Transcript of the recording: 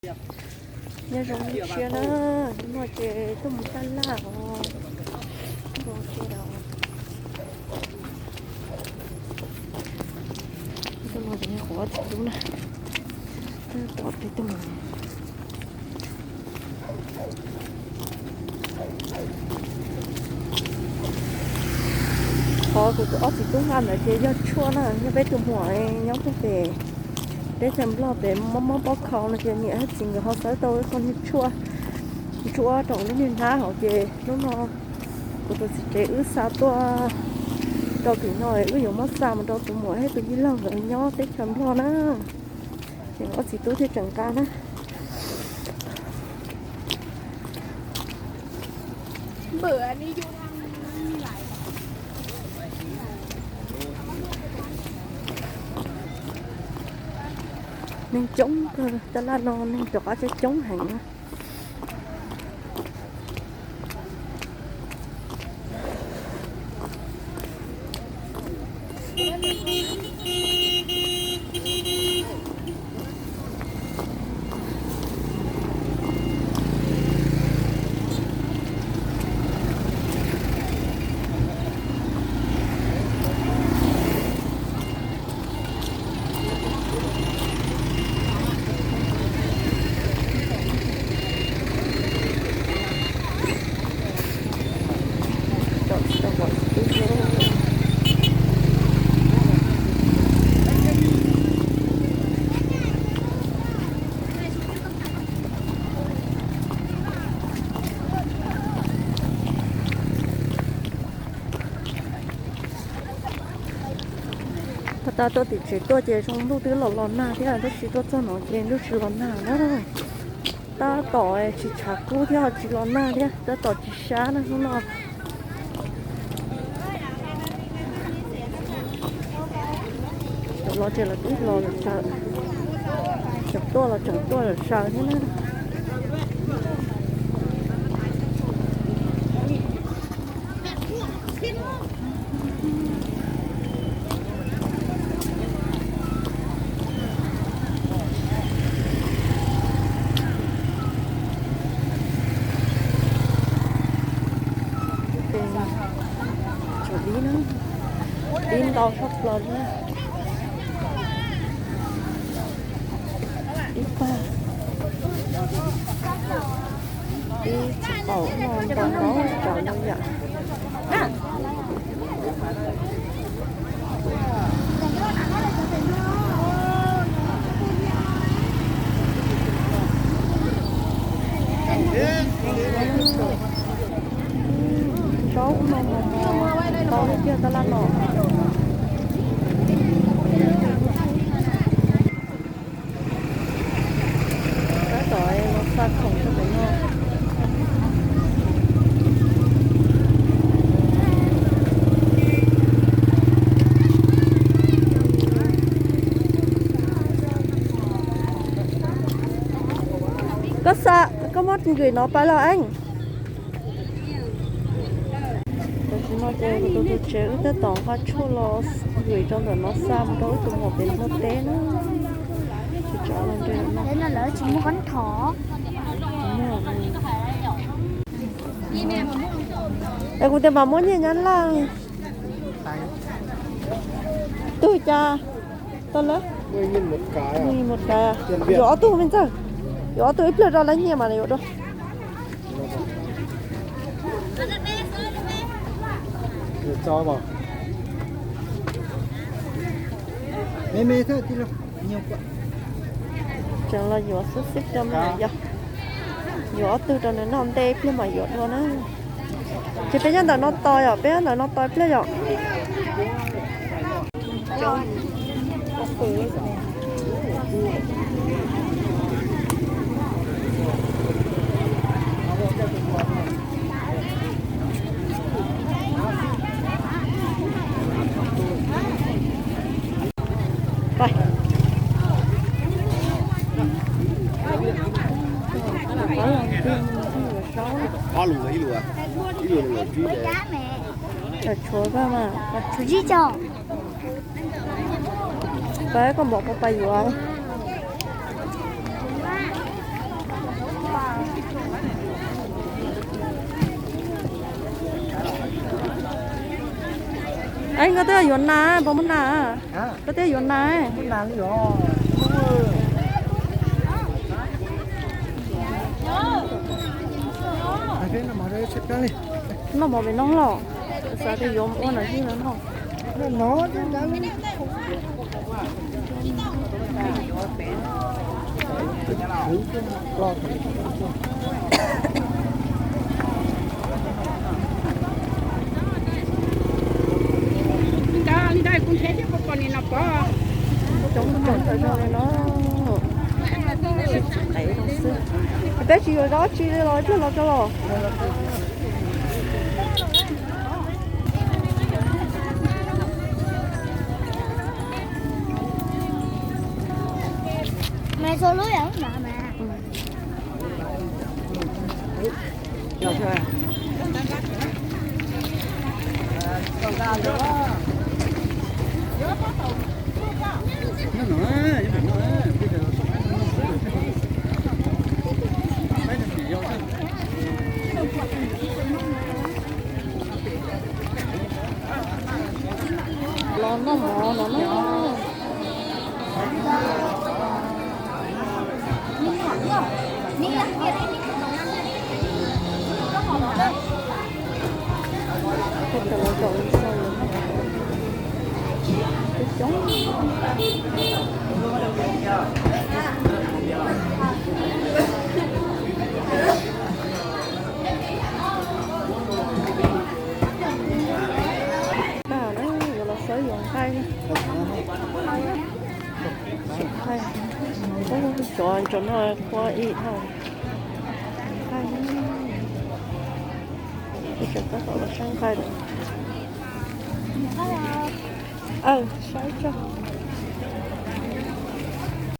Nyob zoo ib tsoom na, hnub no ces tuaj mus taj laj os. Tuaj mus tsev os. Tuaj no ces qhov txiv tub na, tom peb tuaj mus. Qhov kuv tus ob txiv tub nqa ntawd ces yog tshuaj na, yog peb tus muam nyob puag pem teb chaws Nplog pem mob mob pob kho no ces niam thiab txiv nkawd ho xawb tau ib qho niag tshuaj ntsuab rau lub niag hnab hauv ces hnub no kuv tus txiv tsev wb xa tuaj rau tim no, wb yuav muab xa mus rau tus muam thiab tus yij laug nkawd nyob teb chaws Nplog na. Ces ob txiv tub thiaj tseem nqa na. Neeg coob kawg, taj laj no neeg rov qab coob coob heev na. Tag tuaj tim tsev tuaj ces zoo ntuj twb los los nag thiab, tab sis tuaj txog no ces ntuj tsis los nag na. Tab tom tsis tshav kub thiab ho tsis los nag thiab, tab tom tsis sab na hnub no. Cov los ces los twb los lawm sawv, cov tuaj los tseem tuaj lawm sawv thiab na. Tsam dib na, dib ntau tshaj plaws li. Ib pag, ib tsis tau no ntau ntau tsam no yam. Zaub no mos mos ntau li tiag taj laj no. Tab tom los xa khoom rau pem no. Koj xa, koj muab nkws no pab los eej. Tam sim no ces kuv tus tsev wb tab tom nqa tshuaj los vwm rau ntawm no xa mus rau wb tus muam pem Nplog teb na. Tsis tso los nres no. Es kuv tias mam muab nyiaj Nyab Laj. Tug cas? Tau lawm. Yuav ob tug me ntxawg. Yuav ob tug ib pliag rau lawv nyiaj mas yuav dua. Tseem los yuav xwb xwb rau me nyuam yog. Yuav ob tug rau nws noj ntej ib pliag mam yuav dua na. Ces peb nyob ntawm no tos yom, peb nyob ntawm no tos ib pliag yom. Tshuav koj mas. Pab koj npaum koj pab yuav. Koj twb yuav nas, puas muaj nas? Koj twb yuav nas. Noj mov pem no los, xav tias yuav ua nas yig no noj. Coob coob tawm zog li no, sib tsis qev no xwb. Peb tsis yuav dab tsi li los thiaj los rau los. Los noj mov no na. Tej cov los zaum li no, coob coob. Tag na, yuav los saib yuav nqaij. Tsis nqaij, cov ntsaum no qhua ib hau. Nqaij, ib tsam tab tom los saib nqaij lawm. Aw, saib tso.